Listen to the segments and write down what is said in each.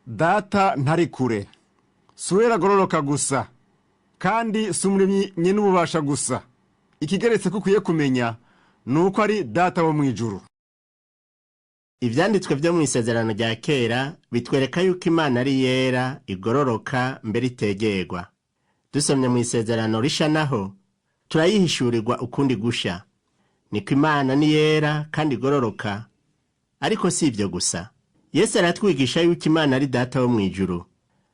Data ntari kure, si uwera agororoka gusa, kandi si umuremyi nyen'ububasha gusa. Ikigeretse ko ukwiye kumenya ni uko ari Data wo mu ijuru. Ivyanditswe vyo mw'isezerano rya kera bitwereka yuko Imana ari yera, igororoka, mbere itegerwa. Dusomye mw'isezerano risha naho turayihishurirwa ukundi gusha. Niko Imana ni yera kandi igororoka, ariko si ivyo gusa. Yesu aratwigisha yuko Imana ari Data wo mw'ijuru.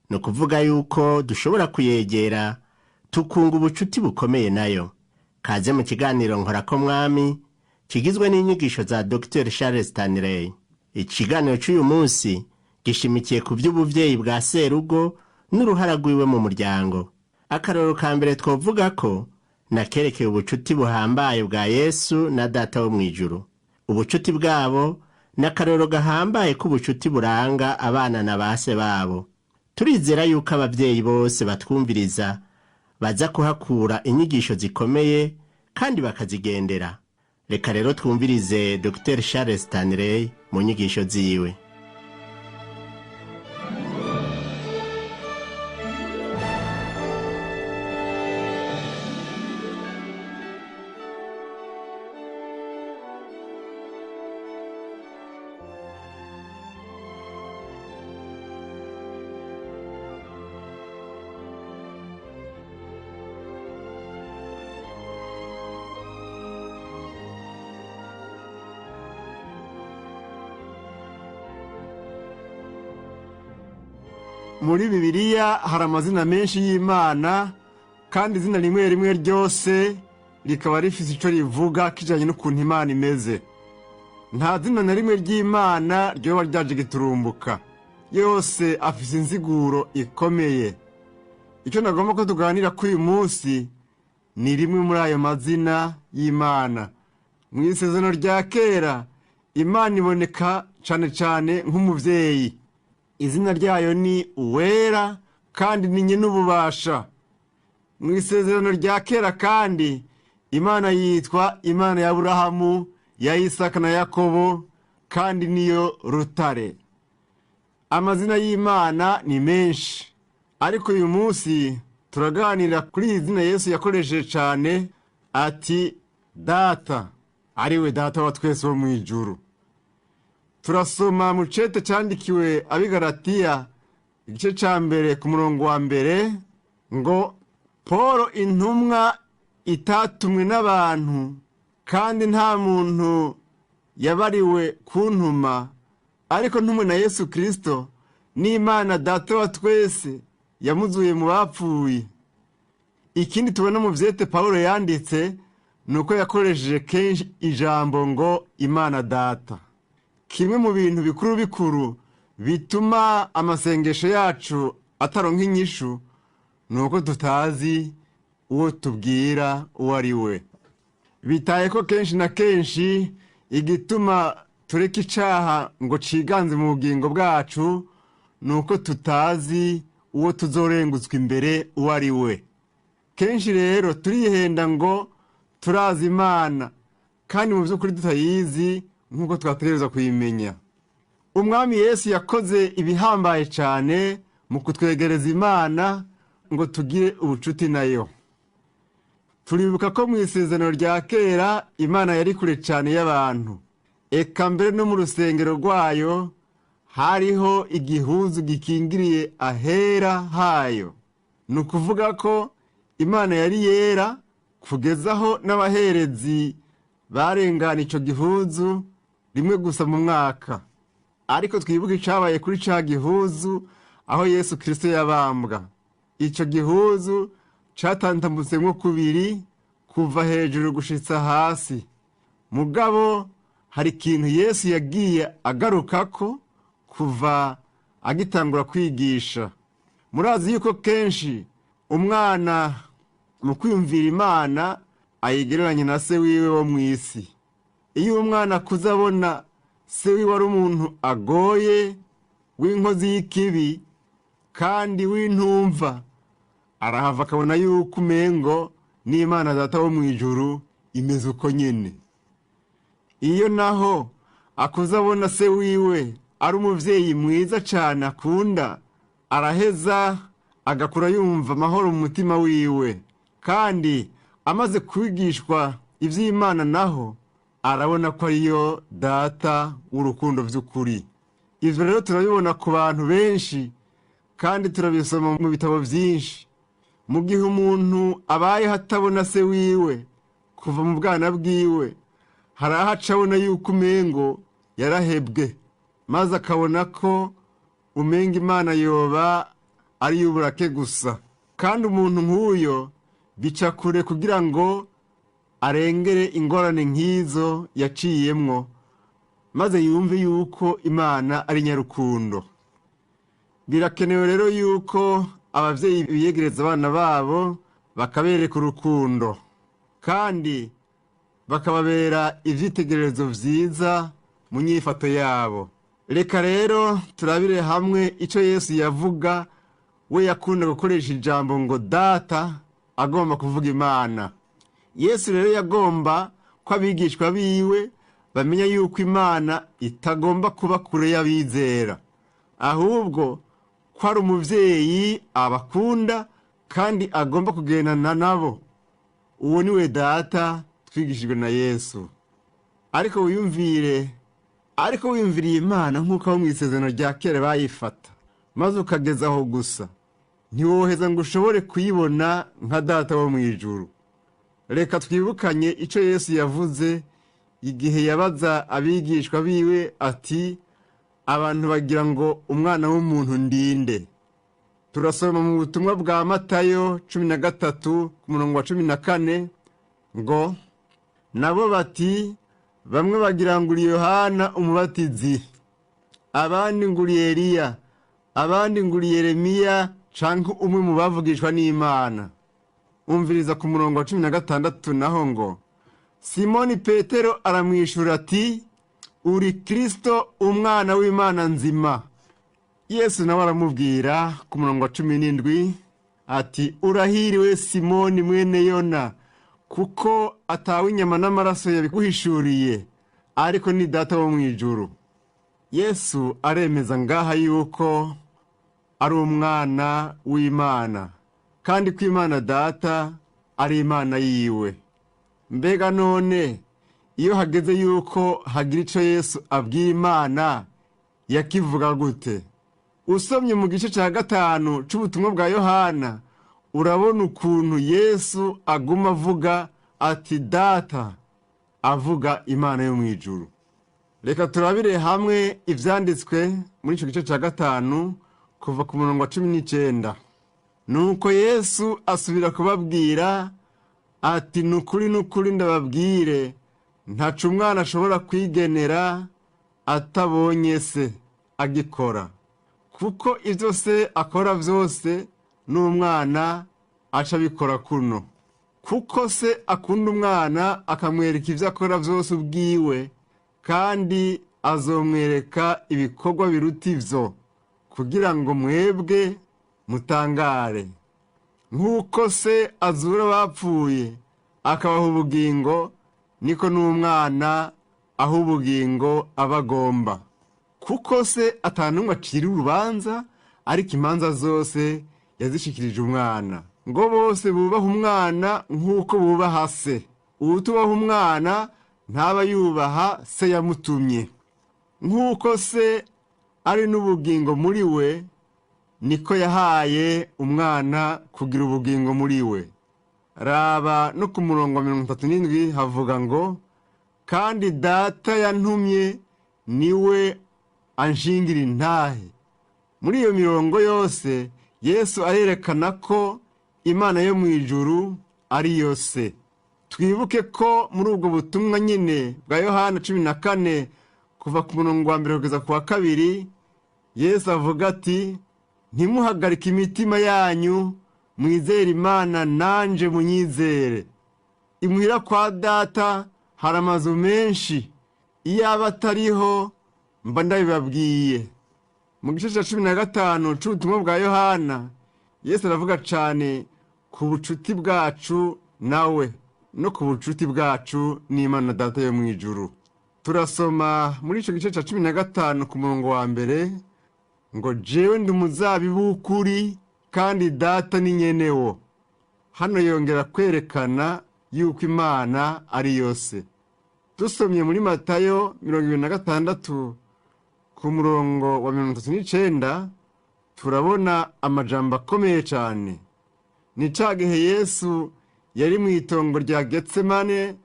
Ni ukuvuga yuko dushobora kuyegera tukunga ubucuti bukomeye nayo. Kaze mu kiganiro Nkorako Mwami kigizwe n'inyigisho za Dr Charles Stanley. Ikiganiro cy'uyu munsi gishimikiye ku by'ubuvyeyi bwa serugo n'uruhara rwiwe mu muryango. Akarorero ka mbere twovuga ko nakerekeye ubucuti buhambaye bwa Yesu na Data wo mw'ijuru. Ubucuti bwabo ni akarorero gahambaye k'ubucuti buranga abana na ba se babo. Turizera yuko abavyeyi bose batwumviriza baza kuhakura inyigisho zikomeye kandi bakazigendera. Reka rero twumvirize Dr Charles Stanley mu nyigisho ziwe. Muri Bibiliya hari amazina menshi y'Imana, kandi izina rimwe rimwe ryose rikaba rifise ico rivuga kijanye n'ukuntu Imana imeze. Nta zina na rimwe ry'Imana ryoba ryaje giturumbuka, yose afise insiguro ikomeye. Icyo nagomba ko tuganira kuri uyu munsi ni rimwe muri ayo mazina y'Imana. Mu isezerano rya kera, Imana iboneka cane cane nk'umuvyeyi. Izina ryayo ni Uwera kandi ni Nyen'ububasha. Mu isezerano rya kera kandi, Imana yitwa Imana ya Aburahamu, ya Isaka na Yakobo, kandi niyo Rutare. Amazina y'Imana ni menshi, ariko uyu munsi turaganira kuri iri zina Yesu yakoresheje cane, ati Data, ariwe Data wa twese wo mu ijuru. Turasoma mu cete candikiwe Abigaratiya, igice ca mbere ku murongo wa mbere, ngo: Paul intumwa itatumwe n'abantu, kandi nta muntu yabariwe kuntuma, ariko ntumwe na Yesu Kristo n'Imana Data wa twese yamuzuye mu bapfuye. Ikindi tubona mu vyete Pawulo yanditse ni uko yakoresheje kenshi ijambo ngo Imana Data. Kimwe mu bintu bikuru bikuru bituma amasengesho yacu ataronka inyishu ni uko tutazi uwo tubwira uwo ari we. Bitaye ko kenshi na kenshi igituma tureka icaha ngo ciganze mu bugingo bwacu ni uko tutazi uwo tuzorengutswa imbere uwo ari we. Kenshi rero turihenda ngo turazi Imana, kandi mu by'ukuri tutayizi nk'uko twategerezwa kuyimenya. Umwami Yesu yakoze ibihambaye cyane mu kutwegereza Imana ngo tugire ubucuti nayo. Turibuka ko mu isezerano rya kera Imana yari kure cyane y'abantu, eka mbere no mu rusengero rwayo hariho igihuzu gikingiriye ahera hayo. Ni ukuvuga ko Imana yari yera kugeza aho n'abaherezi barengana ico gihuzu rimwe gusa mu mwaka. Ariko twibuke icabaye kuri ca gihuzu aho Yesu Kristo yabambwa. Ico gihuzu catantambutsemwo kubiri kuva hejuru gushitsa hasi. Mugabo hari ikintu Yesu yagiye agarukako kuva agitangura kwigisha. Murazi yuko kenshi umwana mu kwiyumvira Imana ayigereranya na se wiwe wo mu isi. Iyo umwana akuze abona se wiwe ari umuntu agoye, w'inkozi y'ikibi kandi w'intumva, arahava akabona yuko umengo n'Imana Data wo mu ijuru imeze uko nyene. Iyo naho akuze abona se wiwe ari umuvyeyi mwiza cane akunda, araheza agakura yumva amahoro mu mutima wiwe. Kandi amaze kwigishwa ivy'Imana naho, arabona ko ariyo data w'urukundo vy'ukuri. Ivyo rero turabibona ku bantu benshi kandi turabisoma mu bitabo vyinshi. Mu gihe umuntu abayeho atabona se wiwe kuva mu bwana bwiwe, hari aho aca abona yuko umengo yarahebwe, maze akabona ko umenga Imana yoba ari iy'uburake gusa. Kandi umuntu nk'uyo bica kure kugira ngo arengere ingorane nk'izo yaciyemwo, maze yumve yuko Imana ari nyarukundo. Birakenewe rero yuko abavyeyi biyegereza abana babo bakabereka urukundo, kandi bakababera ivyitegererezo vyiza mu nyifato yabo. Reka rero turabire hamwe ico Yesu yavuga, we yakunda gukoresha ijambo ngo data agomba kuvuga Imana. Yesu rero yagomba ko abigishwa biwe bamenya yuko Imana itagomba kuba kure y'abizera, ahubwo ko ari umuvyeyi abakunda kandi agomba kugendana nabo. Uwo ni we data twigishijwe na Yesu. Ariko wiyumvire, ariko wiyumviriye Imana nk'uko abo mw'isezerano rya kera bayifata, maze ukageza aho gusa, ntiwoheza ngo ushobore kuyibona nka data wo mw'ijuru. Reka twibukanye ico Yesu yavuze igihe yabaza abigishwa biwe ati: abantu bagira ngo umwana w'umuntu ndinde. Turasoma mu butumwa bwa Matayo 13 ku murongo wa 14 ngo: nabo bati bamwe bagira ngo uri Yohana umubatizi, abandi ngo uri Eliya, abandi ngo uri Yeremiya canke umwe mu bavugishwa n'Imana. Umviriza ku murongo wa 16 naho ngo: Simoni Petero aramwishura ati: uri Kristo umwana w'Imana nzima. Yesu nawe aramubwira ku murongo wa 17 ati: urahiriwe Simoni mwene Yona, kuko atawe inyama n'amaraso yabiguhishuriye, ariko ni data wo mw'ijuru. Yesu aremeza ngaha yuko ari umwana w'Imana, kandi ko Imana data ari Imana yiwe. Mbega none iyo hageze yuko hagira ico Yesu abwira Imana, yakivuga gute? Usomye mu gice ca 5 c'ubutumwa bwa Yohana, urabona ukuntu Yesu aguma avuga ati data, avuga Imana yo mw'ijuru. Reka turabire hamwe ivyanditswe muri ico gice ca 5 kuva ku murongo wa 19. Nuko Yesu asubira kubabwira ati: nukuri nukuri ndababwire, ntaco umwana ashobora kwigenera atabonye se agikora, kuko ivyo se akora vyose n'umwana aca abikora kuno. Kuko se akunda umwana akamwereka ivyo akora vyose ubwiwe, kandi azomwereka ibikorwa biruta ivyo, kugira ngo mwebwe mutangare. Nk'uko se azura abapfuye akabaha ubugingo, niko n'umwana aho ubugingo aba agomba. Kuko se atanumwe acira urubanza, ariko imanza zose yazishikirije umwana, ngo bose bubaha umwana nk'uko bubaha se. Uwutubaha umwana ntaba yubaha se yamutumye. Nk'uko se ari n'ubugingo muri we, niko yahaye umwana kugira ubugingo muri we. Raba no ku murongo wa 37 havuga ngo: kandi data yantumye niwe anshingira intahe. Muri iyo mirongo yose Yesu arerekana ko Imana yo mw'ijuru ari yo se. Twibuke ko muri ubwo butumwa nyine bwa Yohana 14 kuva ku murongo wa 1 kugeza ku wa 2, Yesu avuga ati: ntimuhagarike imitima yanyu, mwizere Imana nanje munyizere. Imuhira kwa data hari amazu menshi, iyaba atariho mba ndabibabwiye. Mu gice ca 15 c'ubutumwa bwa Yohana, Yesu aravuga cane ku bucuti bwacu nawe no ku bucuti bwacu n'Imana data yo mw'ijuru. Turasoma muri ico gice ca 15 ku murongo wa mbere ngo: "Jewe ndi umuzabibu w'ukuri, kandi Data ni nyenewo." Hano yongera kwerekana yuko Imana ari yose. Dusomye muri Matayo 26 ku murongo wa 39, turabona amajambo akomeye cyane. Ni ca gihe Yesu yari mu itongo rya Getsemane,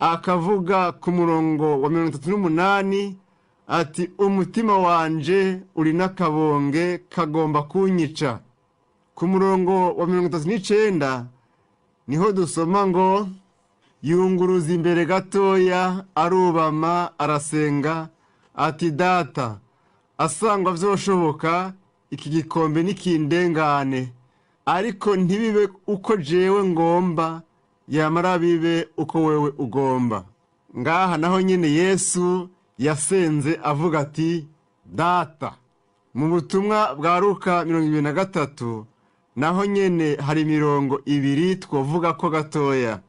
akavuga ku murongo wa 38 ati: "Umutima wanje uri n'akabonge kagomba kunyica." Ku murongo wa 39 niho dusoma ngo: "Yunguruza imbere gatoya, arubama, arasenga ati: 'Data, asangwa vyoshoboka, iki gikombe nikindengane, ariko ntibibe uko jewe ngomba, yamara bibe uko wewe ugomba.'" Ngaha naho nyene Yesu yasenze avuga ati: "Data." Mu butumwa bwa Luka 23 naho nyene hari imirongo ibiri twovuga ko gatoya,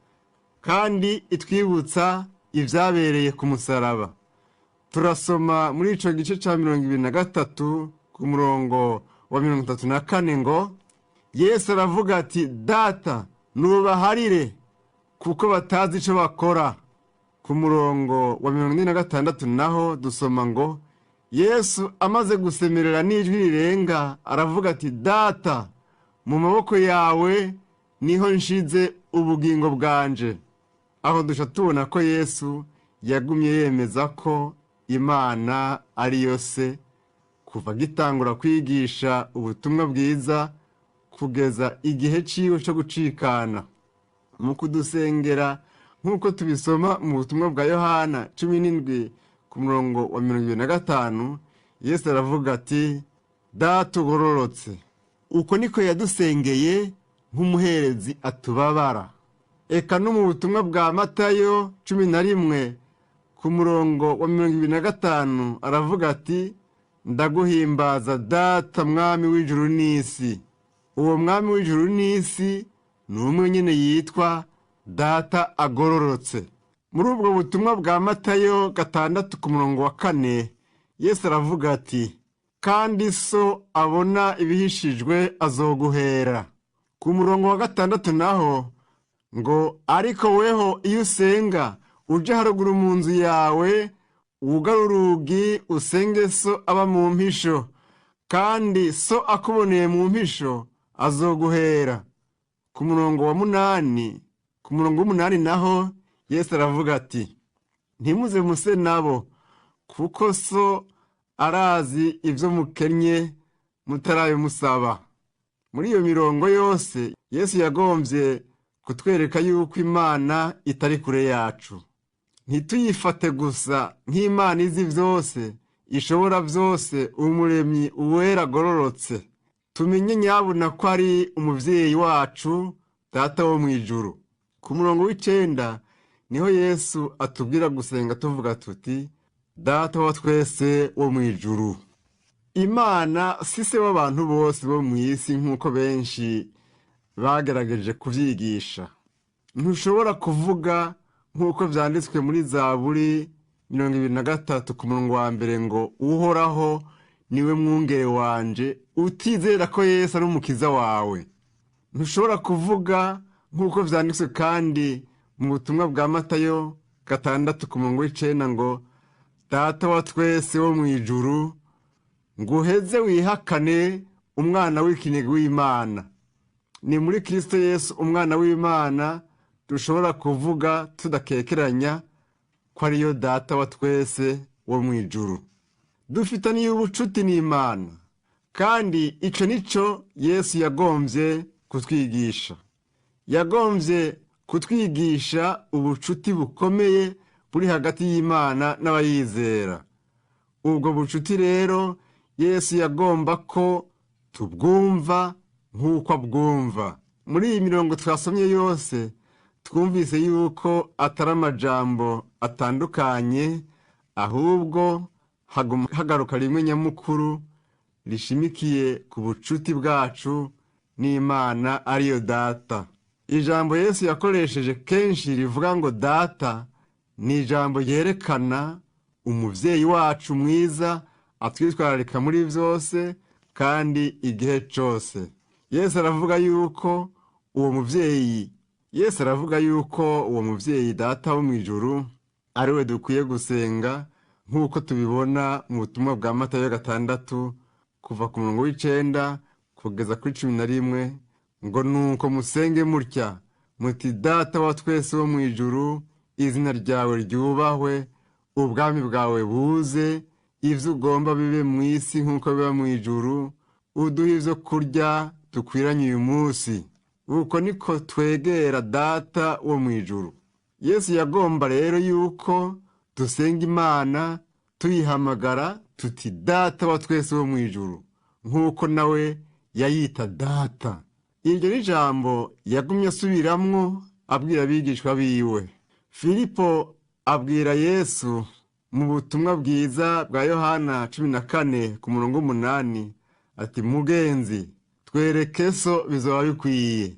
kandi itwibutsa ibyabereye ku musaraba. Turasoma muri ico gice ca 23 ku murongo wa 34 ngo: "Yesu aravuga ati: 'Data, nubaharire, kuko batazi ico bakora.'" Ku murongo wa 46 naho dusoma ngo: "Yesu amaze gusemerera n'ijwi rirenga, aravuga ati: 'Data, mu maboko yawe niho nshize ubugingo bwanje.'" Aho duca tubona ko Yesu yagumye yemeza ko Imana ari yose kuva agitangura kwigisha ubutumwa bwiza kugeza igihe ciwe co gucikana. Mu kudusengera, nk'uko tubisoma mu butumwa bwa Yohana 17 ku murongo wa 25, Yesu aravuga ati: "Data ugororotse." Uko niko yadusengeye nk'umuherezi atubabara. Eka no mu butumwa bwa Matayo 11 ku murongo wa 25 aravuga ati: "Ndaguhimbaza, Data, Mwami w'ijuru n'isi." Uwo Mwami w'ijuru n'isi ni umwe nyine yitwa Data agororotse. Muri ubwo butumwa bwa Matayo 6 ku murongo wa 4, Yesu aravuga ati: "Kandi So abona ibihishijwe azoguhera." Ku murongo wa 6 naho ngo: "Ariko weho iyo usenga, uje haruguru mu nzu yawe, wugara urugi, usenge So aba mu mpisho, kandi So akuboneye mu mpisho azoguhera." Ku murongo wa 8, ku murongo w'umunani naho Yesu aravuga ati: "Ntimuze muse nabo, kuko So arazi ibyo mukennye mutarabimusaba." Muri iyo mirongo yose Yesu yagombye kutwereka yuko Imana itari kure yacu. Ntituyifate gusa nk'Imana izi byose, ishobora byose, Umuremyi, uwera, agororotse. Tumenye nyabuna ko ari umubyeyi wacu, Data wo mu ijuru. Ku murongo w'icenda niho Yesu atubwira gusenga tuvuga tuti: "Data wa twese wo mu ijuru." Imana si se w'abantu bose bo mu isi nk'uko benshi bagerageje kubyigisha. Ntushobora kuvuga nk'uko vyanditswe muri Zaburi 23 ku murongo wa mbere ngo: "Uhoraho niwe mwungere wanje", utizera ko Yesu ari umukiza wawe. Ntushobora kuvuga nk'uko vyanditswe kandi mu butumwa bwa Matayo 6 ku murongo w'icenda ngo: "Data wa twese wo mu ijuru", ngo uheze wihakane umwana w'ikinege w'Imana. Ni muri Kristo Yesu umwana w'Imana dushobora kuvuga tudakekeranya ko ariyo Data wa twese wo mu ijuru. Dufitaniye ubucuti n'Imana, kandi ico nico Yesu yagombye kutwigisha. Yagombye kutwigisha ubucuti bukomeye buri hagati y'Imana n'abayizera. Ubwo bucuti rero Yesu yagomba ko tubwumva nk'uko abwumva. Muri iyi mirongo twasomye yose, twumvise yuko atari amajambo atandukanye, ahubwo haguma hagaruka rimwe nyamukuru rishimikiye ku bucuti bwacu n'Imana ariyo Data. Ijambo Yesu yakoresheje kenshi rivuga ngo Data ni ijambo ryerekana Umuvyeyi wacu mwiza atwitwararika muri vyose kandi igihe cose. Yesu aravuga yuko uwo muvyeyi Yesu aravuga yuko uwo muvyeyi Data wo mw'ijuru ari we dukwiye gusenga, nk'uko tubibona mu butumwa bwa Matayo 6 kuva ku murongo w'9 kugeza kuri 11, ngo nuko musenge mutya muti: Data wa twese wo mw'ijuru, izina ryawe ryubahwe, ubwami bwawe buze, ivyo ugomba bibe mw'isi nk'uko biba mw'ijuru, uduhe ivyo kurya dukwiranye uyu munsi. Uko niko twegera Data wo mw'ijuru. Yesu yagomba rero yuko dusenga Imana tuyihamagara tuti: Data wa twese wo mw'ijuru, nk'uko nawe yayita Data. Iryo ni ijambo yagumye asubiramwo abwira abigishwa biwe. Filipo abwira Yesu mu butumwa bwiza bwa Yohana 14 ku murongo w'8 ati: Mugenzi, twereke so bizoba bikwiye.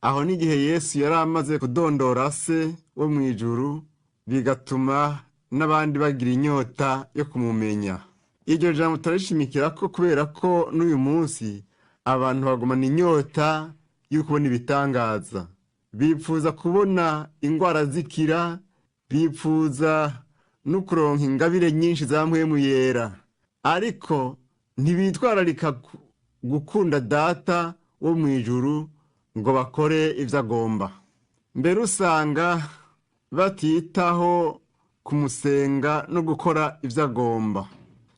Aho n'igihe Yesu yari amaze kudondora se wo mw'ijuru, bigatuma n'abandi bagira inyota yo kumumenya. Iryo jambo turarishimikira ko kubera ko n'uyu munsi abantu bagumana inyota yo kubona ibitangaza, bipfuza kubona ingwara zikira, bipfuza no kuronka ingabire nyinshi za Mpwemu Yera, ariko ntibitwararika gukunda Data wo mw'ijuru ngo bakore ivyo agomba. Mbere usanga batitaho kumusenga no gukora ivyo agomba.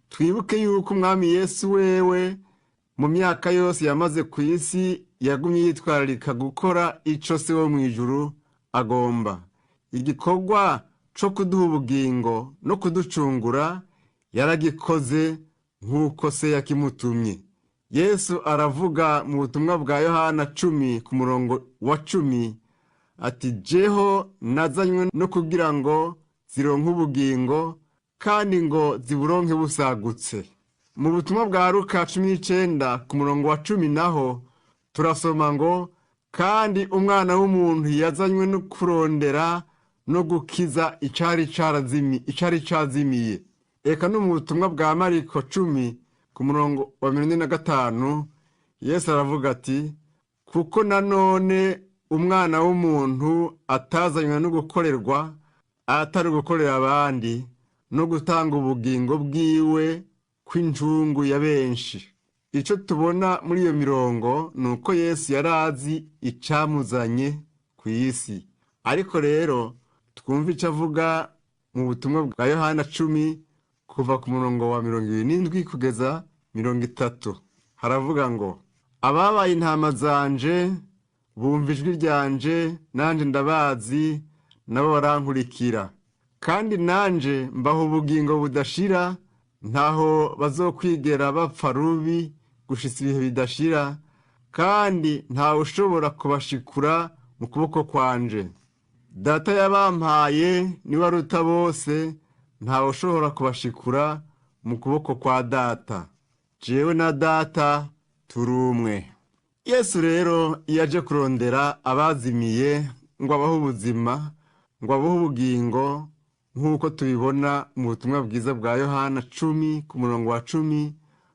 Twibuke yuko Umwami Yesu wewe mu myaka yose yamaze ku isi yagumye yitwararika gukora ico se wo mw'ijuru agomba. Igikorwa co kuduha ubugingo no kuducungura yaragikoze nk'uko se yakimutumye. Yesu aravuga mu butumwa bwa Yohana 10 ku murongo wa 10 ati: Jeho nazanywe no kugira ngo zironke ubugingo, kandi ngo ziburonke busagutse. Mu butumwa bwa Luka 19 ku murongo wa 10 naho turasoma ngo: kandi umwana w'umuntu yazanywe no kurondera no gukiza icari cazimiye. Eka no mu butumwa bwa Mariko 10 ku murongo wa 45 Yesu aravuga ati: Kuko nanone umwana w'umuntu atazanywe no gukorerwa, atari gukorera abandi, no gutanga ubugingo bwiwe kw'injungu ya benshi. Ico tubona muri iyo mirongo ni uko Yesu yari azi icamuzanye ku isi. Ariko rero twumve ico avuga mu butumwa bwa Yohana 10 kuva ku murongo wa 27 kugeza 30. Haravuga ngo: Ababaye intama zanje bumva ijwi ryanje, nanje ndabazi, nabo barankurikira. Kandi nanje mbaha ubugingo budashira, ntaho bazokwigera bapfa rubi gushitsa ibihe bidashira, kandi ntawe ushobora kubashikura mu kuboko kwanje. Data yabampaye niwe aruta bose, ntawe ushobora kubashikura mu kuboko kwa Data. Jewe na Data turi umwe. Yesu rero iyo aje kurondera abazimiye ngo abahe ubuzima, ngo abahe ubugingo, nk'uko tubibona mu butumwa bwiza bwa Yohana 10 ku murongo wa 10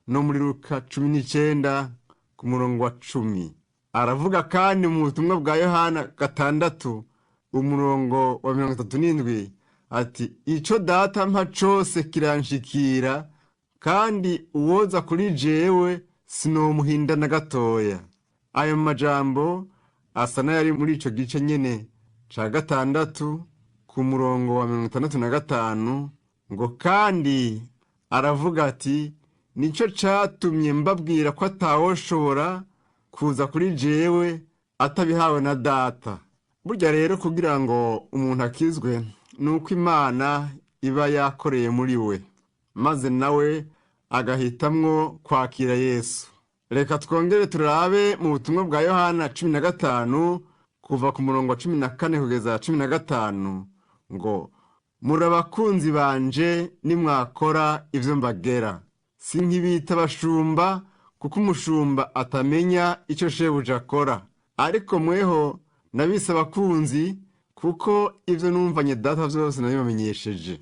no muri Luka 19 ku murongo wa 10. Aravuga kandi mu butumwa bwa Yohana 6 umurongo wa 37 ati: Ico Data mpa cose kiranshikira, kandi uwoza kuri jewe sinomuhinda na gatoya. Ayo majambo asa n'ayari muri ico gice nyene ca 6 ku murongo wa 65, ngo kandi aravuga ati: Nico catumye mbabwira ko atawoshobora kuza kuri jewe atabihawe na Data. Burya rero kugira ngo umuntu akizwe nuko Imana iba yakoreye muri we, maze nawe agahitamwo kwakira Yesu. Reka twongere turabe mu butumwa bwa Yohana 15 kuva ku murongo wa 14 kugeza 15, ngo: Muri abakunzi banje nimwakora ivyo mbagera. Sinkibita abashumba, kuko umushumba atamenya ico shebuja akora, ariko mweho nabise abakunzi, kuko ivyo numvanye Data vyose nabibamenyesheje.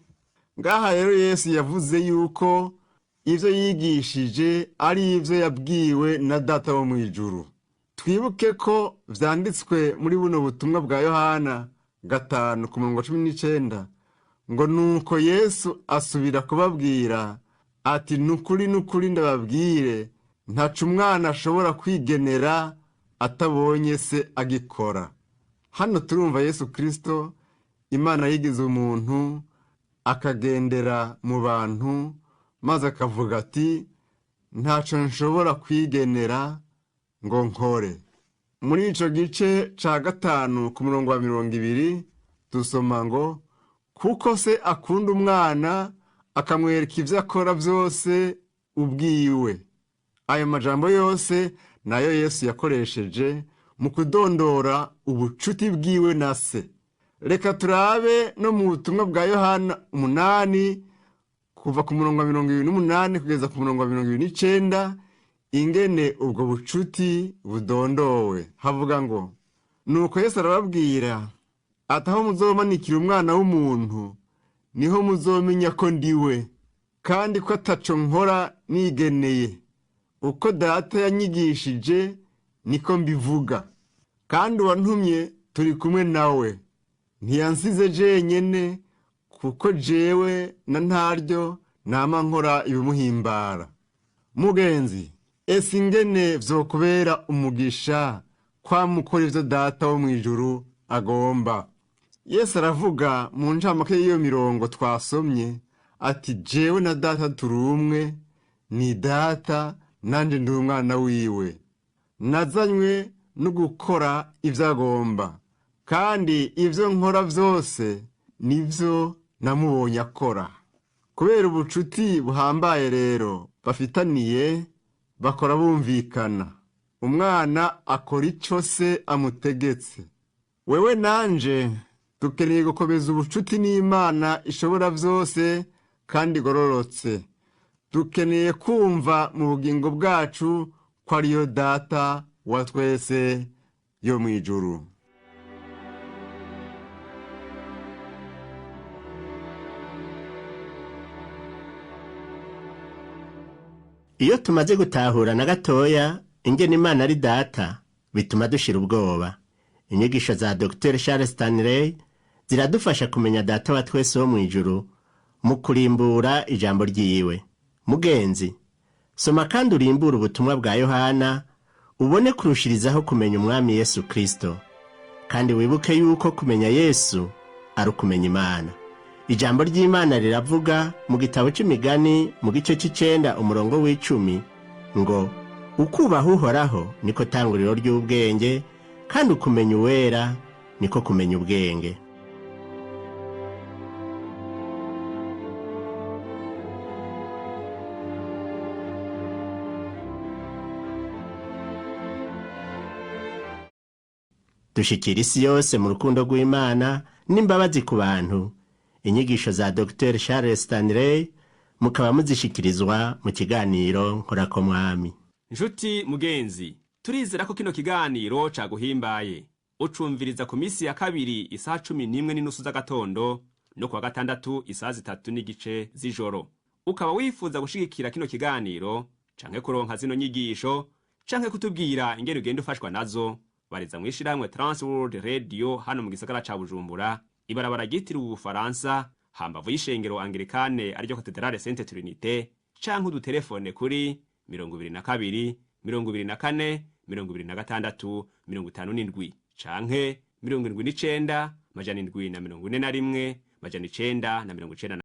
Ngaha rero Yesu yavuze yuko ivyo yigishije ari ivyo yabwiwe na Data wo mw'ijuru. Twibuke ko vyanditswe muri buno butumwa bwa Yohana 5:19 ngo nuko Yesu asubira kubabwira ati nukuri nukuri ndababwire, ntaco umwana ashobora kwigenera atabonye se agikora. Hano turumva Yesu Kristo, Imana yigize umuntu, akagendera mu bantu, maze akavuga ati ntaco nshobora kwigenera ngo nkore. Muri ico gice ca 5:20 dusoma ngo kuko se akunda umwana akamwereka ivyo akora vyose ubwiwe. Ayo majambo yose nayo Yesu yakoresheje mu kudondora ubucuti bwiwe na se. Reka turabe no mu butumwa bwa Yohana 8 kuva ku murongo wa 28 kugeza ku murongo wa 29 ingene ubwo bucuti budondowe. Havuga ngo nuko Yesu arababwira ati aho muzomanikira umwana w'umuntu niho muzomenya ko ndiwe, kandi ko ataco nkora nigeneye, uko Data yanyigishije niko mbivuga, kandi uwantumye turi kumwe nawe, ntiyansize jenyene, kuko jewe na ntaryo nama nkora ibimuhimbara. Mugenzi, ese ingene vyokubera umugisha kwama ukora ivyo Data wo mw'ijuru agomba. Yesu aravuga mu ncamake y'iyo mirongo twasomye ati jewe na Data turi umwe, ni Data nanje ndi umwana wiwe. Nazanywe no gukora ivyo agomba, kandi ivyo nkora vyose nivyo namubonye akora. Kubera ubucuti buhambaye rero bafitaniye, bakora bumvikana. Umwana akora ico se amutegetse. Wewe nanje dukeneye gukomeza ubucuti n'Imana ishobora vyose kandi igororotse. Dukeneye kumva mu bugingo bwacu ko ariyo Data wa twese yo mw'ijuru. Iyo tumaze gutahura na gatoya ingene Imana ari Data, bituma dushira ubwoba. Inyigisho za Dr Charles Stanley ziradufasha kumenya Data wa twese wo mw'ijuru mu kurimbura ijambo ryiwe. Mugenzi, soma kandi urimbure ubutumwa bwa Yohana, ubone kurushirizaho kumenya Umwami Yesu Kristo. Kandi wibuke yuko kumenya Yesu ari ukumenya Imana. Ijambo ry'Imana riravuga mu gitabo c'Imigani mu gice c'icenda umurongo w'icumi ngo ukubaha Uhoraho niko tanguriro ry'ubwenge, kandi ukumenya Uwera niko kumenya ubwenge. Dushikira isi yose mu rukundo rw'Imana n'imbabazi ku bantu. Inyigisho za Dr Charles Stanley mukaba muzishikirizwa mu kiganiro Nkorako Mwami. Nshuti mugenzi, turizera ko kino kiganiro caguhimbaye. Ucumviriza ku minsi ya kabiri isaha 11:30 z'agatondo no kuwa gatandatu isaha 3:15 z'ijoro. Ukaba wifuza gushigikira kino kiganiro canke kuronka zino nyigisho canke kutubwira ingene ugenda ufashwa nazo, bariza mw'ishirahamwe Transworld Radio hano mu gisagara ca Bujumbura, ibarabara ryitiriwe Ubufaransa hambavu y'ishengero Anglikane ariryo Katedrale Sainte Trinité, canke udutelefone kuri 22 24 26 57 canke 79 741 991.